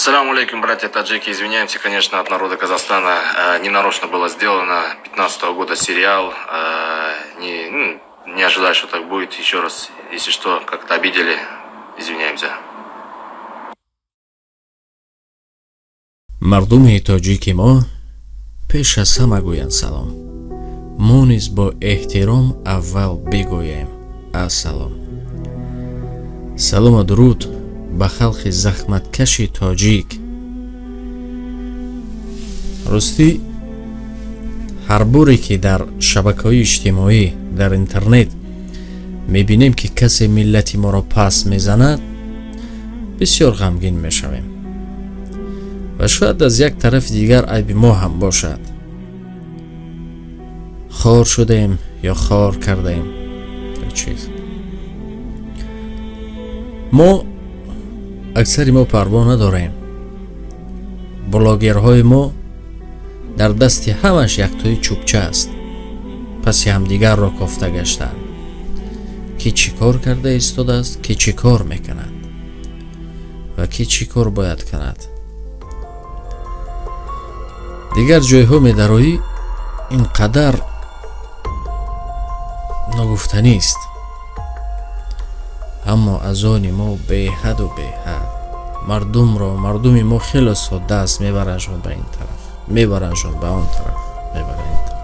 Ассаламу алейкум, братья таджики. Извиняемся, конечно, от народа Казахстана. Ненарочно было сделано. 15 года сериал. Не, ну, не ожидали, что так будет. Еще раз, если что, как-то обидели, извиняемся. Мардуми тоҷики мо пеш аз ҳама гӯянд салом, мо низ бо эҳтиром аввал бигӯем ассалом. Салому дуруд ба халқи захматкаши тоҷик. Ростӣ, ҳар боре ки дар шабакаҳои иҷтимоӣ, дар интернет мебинем, ки касе миллати моро пас мезанад, бисёр ғамгин мешавем. Ва шояд аз як тарафи дигар айби мо ҳам бошад. Хор шудем ё хор кардаем, ё чиз. Мо, аксари мо парво надорем. Блогерҳои мо дар дасти ҳамаш яктои чӯбча аст, паси ҳамдигарро кофта гаштанд, ки чӣ кор карда истодааст, ки чӣ кор мекунад ва ки чӣ кор бояд кунад. Дигар ҷойҳо медароӣ, ин қадар ногуфтанист, аммо аз они мо беҳаду беҳад мардумро, мардуми мо хеле содда аст, мебарандшон ба ин тараф, мебарандшон ба он тараф, мебаранд ин тараф.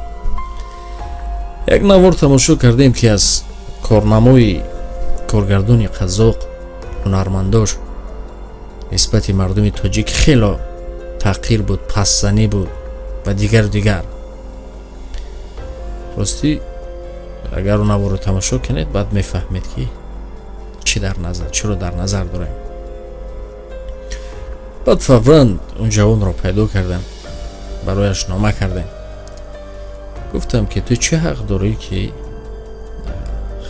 Як навор тамошо кардем, ки аз корнамои коргардони қазоқ, ҳунармандош нисбати мардуми тоҷик хело таҳқир буд, пастзанӣ буд ва дигар дигар. Ростӣ, агар он наворро тамошо кунед, баъд мефаҳмед, ки чӣ дар назар, чиро дар назар дорем. Баъд фавран он ҷавонро пайдо кардем, барояш нома кардем, гуфтам, ки ту чӣ ҳақ дорӣ, ки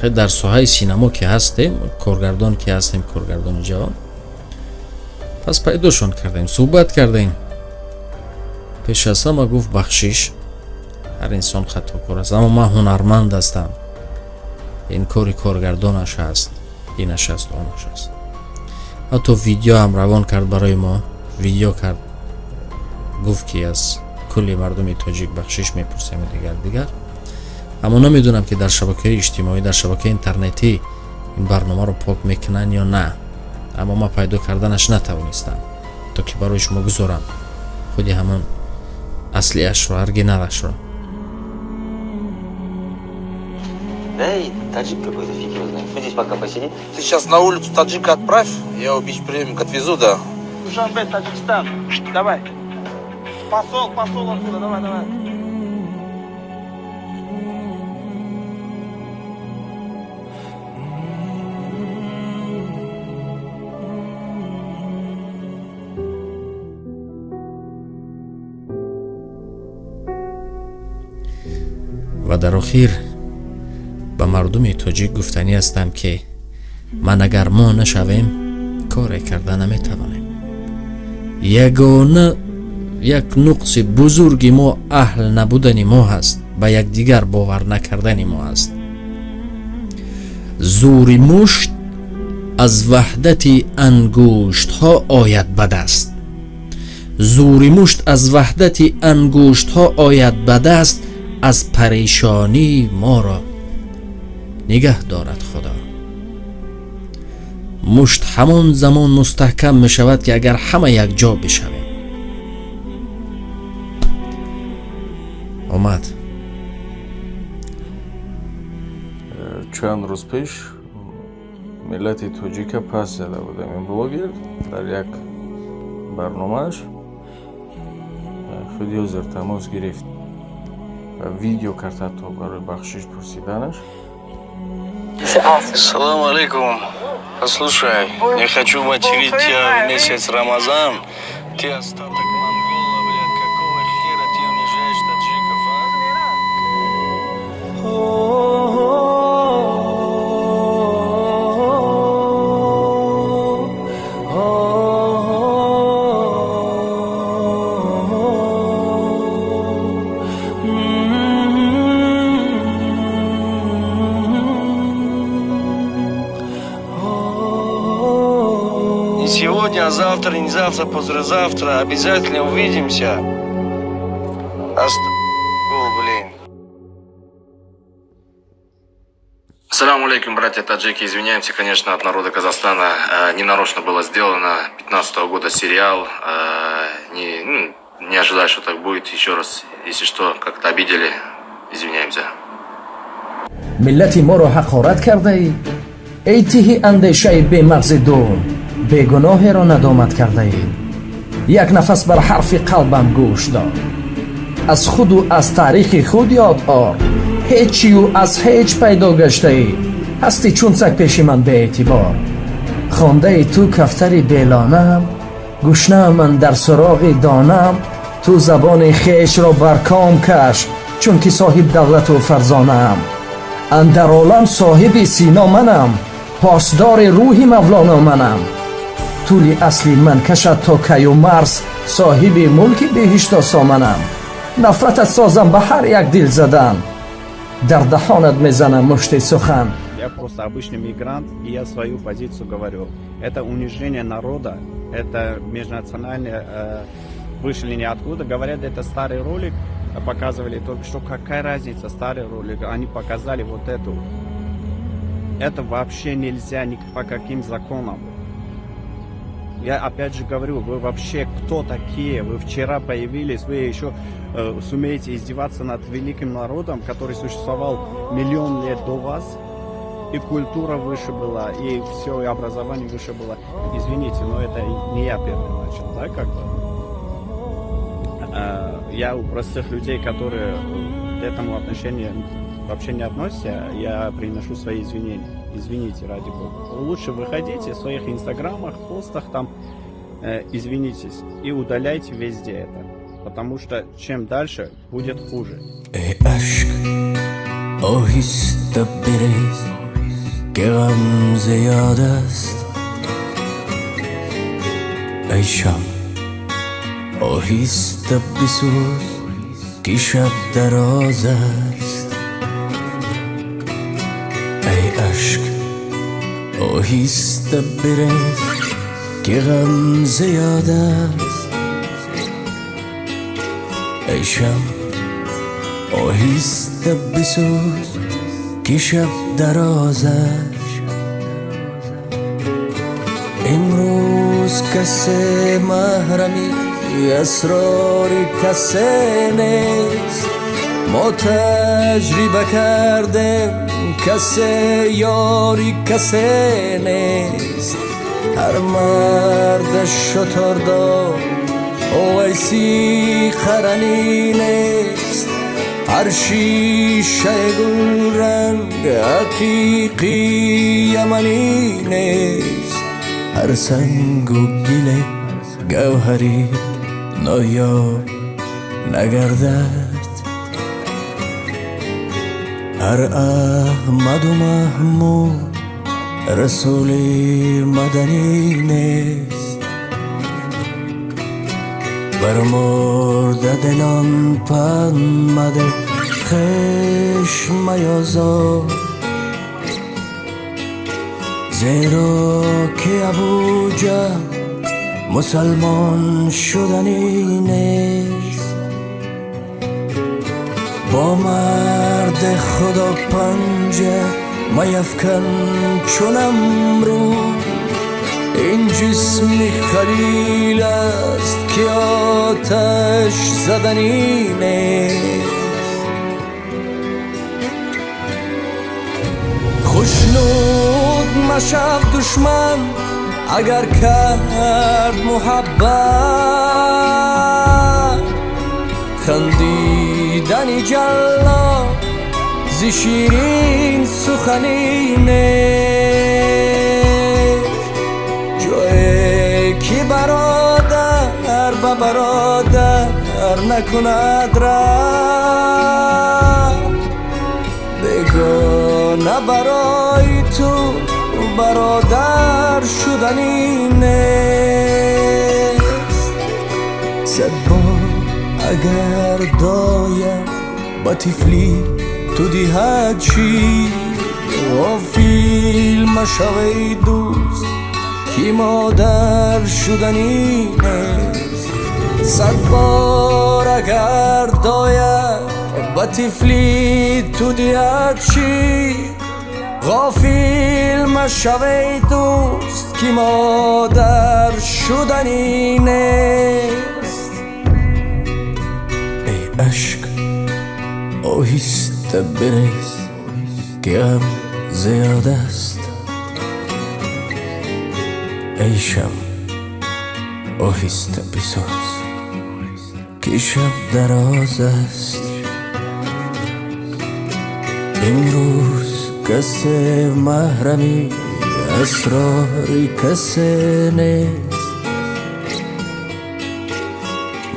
дар соҳаи синамо ки ҳастем, коргардон ки ҳастем, коргардони ҷавон. Пас пайдошон кардем, суҳбат кардем. Пеш аз ҳама гуфт: «Бахшиш, ҳар инсон хатокор аст, аммо ман ҳунарманд ҳастам, ин кори коргардонаш аст, инаш аст, онаш аст». Ҳатто видео ҳам равон кард барои мо, видео кард, гуфт, ки аз кулли мардуми тоҷик бахшиш мепурсем, дигар дигар. Аммо намедонам, ки дар шабакаи иҷтимоӣ, дар шабакаи интернетӣ ин барномаро пок мекунанд ё на, аммо ман пайдо карданаш натавонистам, то ки барои шумо гузорам худи ҳамон аслиашро, оригиналашро. Да и таджик какой-то, фиг его знает. Пусть здесь пока посидит. Ты сейчас на улицу таджика отправь, я его бич-приемник отвезу, да. Душанбе, Таджикистан. Давай. Посол, посол отсюда, давай, давай. Ва дар охир ба мардуми тоҷик гуфтанӣ ҳастам, ки ман агар мо нашавем, коре карда наметавонем. Ягона як нуқси бузурги мо аҳл набудани мо ҳаст, ба якдигар бовар накардани мо аст. Зӯри мушт аз ваҳдати ангуштҳо ояд ба даст, зӯри мушт аз ваҳдати ангуштҳо ояд ба даст. Аз парешонӣ моро нигаҳ дорад Худо. Мушт ҳамон замон мустаҳкам мешавад, ки агар ҳама якҷо бишавем. Омад. Чанд рӯз пеш миллати тоҷика пас зада будам. Ин блогер дар як барномааш худи ҳозир тамос гирифт ва видео кард, ҳатто барои бахшиш пурсиданаш. Салам алейкум. Послушай, не хочу материть тебя в месяц Рамазан. Ты остаток монгола, блядь. Какого хера ты унижаешь таджиков, а? Не сегодня, а завтра, не завтра, послезавтра. Обязательно увидимся. Блин. Ассаламу алейкум, братья таджики. Извиняемся, конечно, от народа Казахстана. Ненарочно было сделано. 15 года сериал. Не ожидаю, что так будет. Еще раз, если что, как-то обидели, извиняемся. Миллати моро ҳақорат кардаӣ, эй тиҳи андешаи бемағзи дум, бегуноҳеро надомат кардаӣ. Як нафас бар ҳарфи қалбам гӯш дор, аз худу аз таърихи худ ёд ор. Ҳечию аз ҳеҷ пайдо гаштаӣ, ҳастӣ чун саг пеши ман беэътибор. Хондаи ту кафтари белонаам, гушнаам ман дар суроғи донам. Ту забони хешро бар ком каш, чунки соҳиб давлату фарзонаам. Андар олам соҳиби сино манам, посдори рӯҳи Мавлоно манам. Тӯли асли ман кашад то каю марс, соҳиби мулки беҳиштосо манам. Нафратат созам ба ҳар як дил задан, дар даҳонат мезанам мушти сухан. Я просто обычный мигрант, и я свою позицию говорю. Это унижение народа, это межнациональное, вышли ниоткуда. Говорят, это старый ролик, показывали только что. Какая разница, старый ролик, они показали вот эту. Это вообще нельзя ни по каким законам. Я опять же говорю, вы вообще кто такие? Вы вчера появились, вы еще сумеете издеваться над великим народом, который существовал миллион лет до вас. И культура выше была, и все, и образование выше было. Извините, но это не я первый начал, да, как бы. Я у простых людей, которые к этому отношению вообще не относятся, я приношу свои извинения. Извините, ради бога. Лучше выходите в своих инстаграмах, постах там, извинитесь и удаляйте везде это. Потому что чем дальше, будет хуже. Эй ашк, оҳиста бирез, ки ғам зиёд аст. Эй шамъ, оҳиста бисӯз, ки шаб дароз аст. Эй ашк, оҳиста бирез, ки ғам зиёд аст. Эй шамъ, оҳиста бисӯз, ки шаб дароз аст. Имрӯз касе маҳрами асрори касе нест. Мо таҷриба кардем, касе ёри касе нест. Ҳар мард шутурдор Увайси Қаранӣ нест, ҳар шишаи гулранг ҳақиқи яманӣ нест, ҳар сангу гиле гавҳари ноёб нагардад, ҳар Аҳмаду Маҳмуд расули маданӣ нест. Бар мурдадилон панд мадеҳ, хеш маёзор, зеро ки Абуҷаҳл мусалмон шуданӣ нест. Бо марди худо панҷа маяфкан чун Намруд, ин ҷисми халил аст, ки оташ заданӣ нест. Хушнуд машав душман агар кард муҳаббат, хандидани ҷаллод зи ширин суханӣ нест. Ҷое ки бародар ба бародар накунад раҳм, бегона барои ту бародар шуданӣ нест. Сад бор агар доя ба тифлӣ ту диҳад шир, ғофил машав, эй дӯст, Ки модар шуданӣ нест. Сад бор агар доя ба тифли ту диҳад шир, ғофил машав, эй дӯст, ки модар шуданӣ нест. Эй ашк, оҳиста бирез, ки ғам зиёд аст. Эй шамъ, оҳиста бисӯз, ки шаб дароз аст. Имрӯз касе маҳрами асрори касе нест.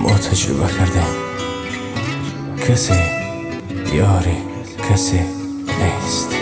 Мо таҷриба кардем, касе ёри касе нест.